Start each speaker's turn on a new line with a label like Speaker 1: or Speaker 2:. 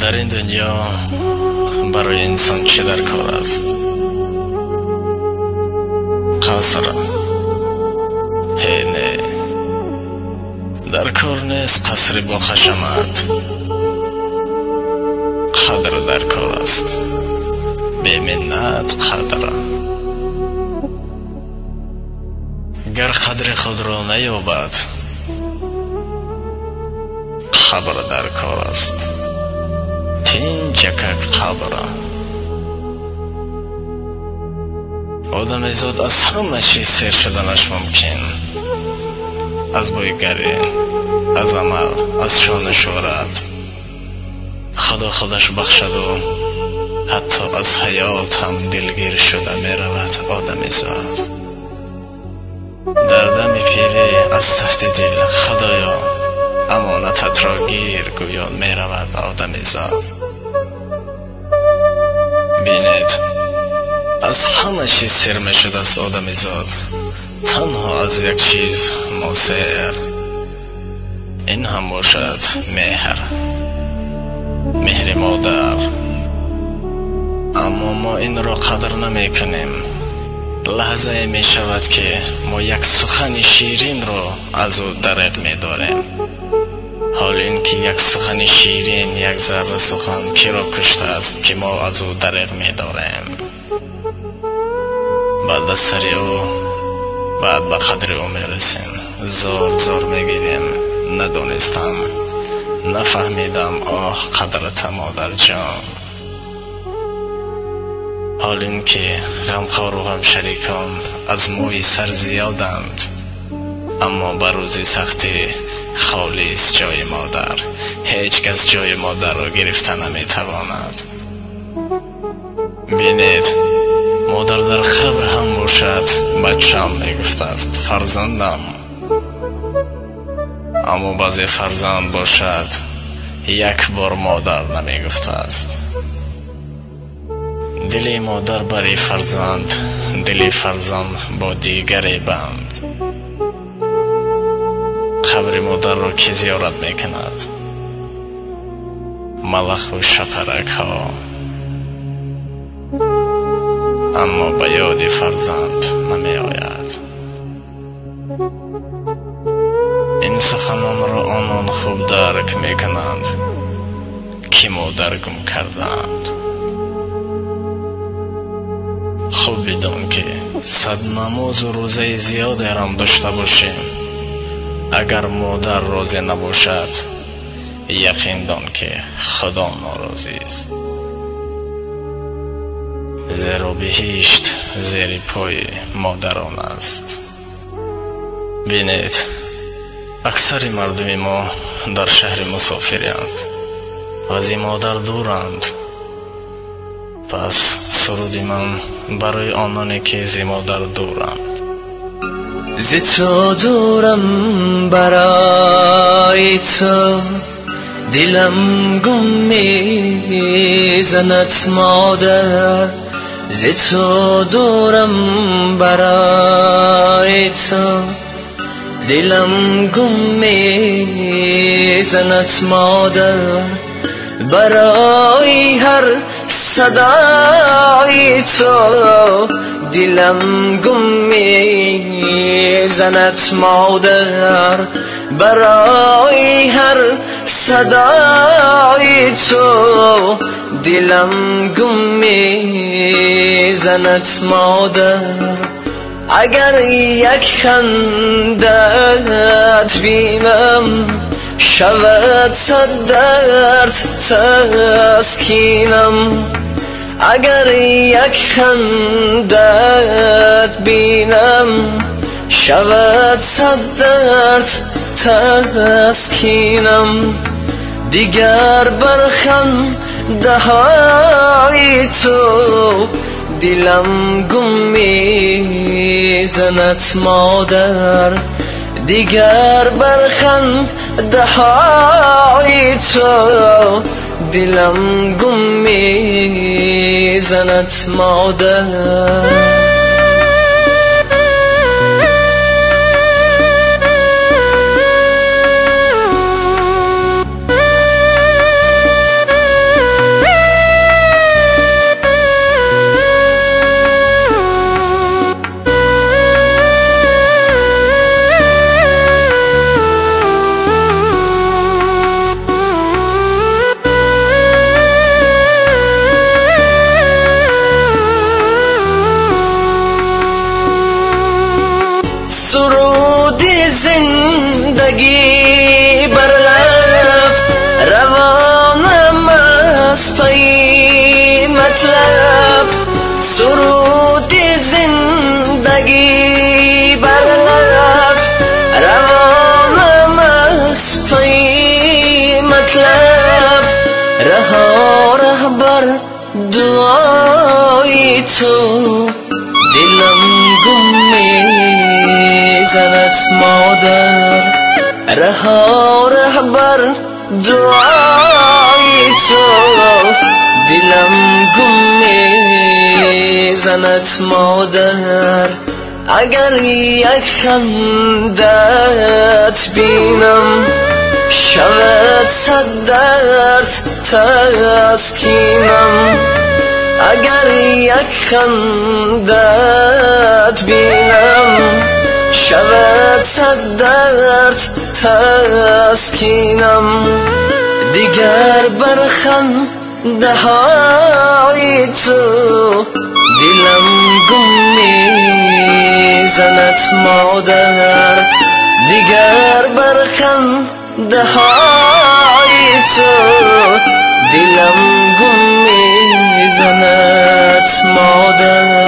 Speaker 1: Дар ин дунё барои инсон чӣ дар кор аст? Қаср? Ҳе, не, дар кор нест қасри бо хашамат. Қадр дар кор аст, беминнат қадр. Гар қадри худро наёбад, қабр дар кор аст, тинҷакак қабр. Одамизод аз ҳама чиз сер шуданаш мумкин, аз бӯйгарӣ, аз амал, аз шону шӯҳрат. Худо худаш бахшаду ҳатто аз ҳаёт ҳам дилгир шуда меравад одамизод. Дар дами пирӣ аз таҳти дил худоё амонататро гир гӯён меравад одамизод. Бинед, аз ҳама чиз сер мешудааст одамизод, танҳо аз як чиз мо сер, ин ҳам бошад меҳр, меҳри модар. Аммо мо инро қадр намекунем. Лаҳзае мешавад, ки мо як сухани ширинро аз ӯ дареғ медорем. Ҳол ин ки як сухани ширин, як зарра сухан киро куштааст, ки мо аз ӯ дареғ медорем. Баъд аз сари ӯ, баъд ба қадри ӯ мерасем, зор зор мегирем. Надонистам, нафаҳмидам, оҳ, қадрата, модарҷон. Ҳол ин ки ғамхору ғамшарикон аз мӯи сар зиёданд, аммо ба рӯзи сахтӣ холист ҷои модар. Ҳеҷ кас ҷои модарро гирифта наметавонад. Бинед, модар дар қабр ҳам бошад, бачам мегуфтааст, фарзандам. Аммо баъзе фарзанд бошад, як бор модар намегуфтааст. Дили модар барои фарзанд, дили фарзанд бо дигаре банд. Қабри модарро ки зиёрат мекунад? Малаху шапаракҳо. Аммо ба ёди фарзанд намеояд. Ин суханонро онон хуб дарк мекунанд, ки модар гум кардаанд. Хуб бидон, ки сад намозу рӯзаи зиёдерам дошта бошем, агар модар розӣ набошад, яқин дон, ки Худо норозист. Зеро биҳишт зери пои модарон аст. Бинед, аксари мардуми мо дар шаҳри мусофирянд ва зи модар дуранд. Пас суруди ман барои ононе, ки зи модар дуранд.
Speaker 2: Зи ту дурам, барои ту дилам гум мезанад, модар. Зи ту дурам, барои ту дилам гум мезанад, модар. Барои ҳар садои ту дилам гум мезанад, модар. Барои ҳар садои ту дилам гум мезанад, модар. Агар як хандат бинам, шавад сад дард таскинам. Агар як хандат бинам, шавад сад дард таскинам. Дигар бар хандаҳои ту дилам гум мезанад, модар. Дигар бар хандаҳои ту дилам гум мезанад, модар. مطلب سرود زندگی بر لب روانم از پی مطلب رها رهبر دعای تو دلم گم میزند مادر رها رهبر دعای تو دلم گم میزند مادر اگر یک خندت بینم شود صد درد تسکینم اگر یک خندت بینم شود صد درد تسکینم دیگر بر خنده‌های تو دلم گم میزند مادر دیگر بر خنده‌های تو دلم گم میزند مادر.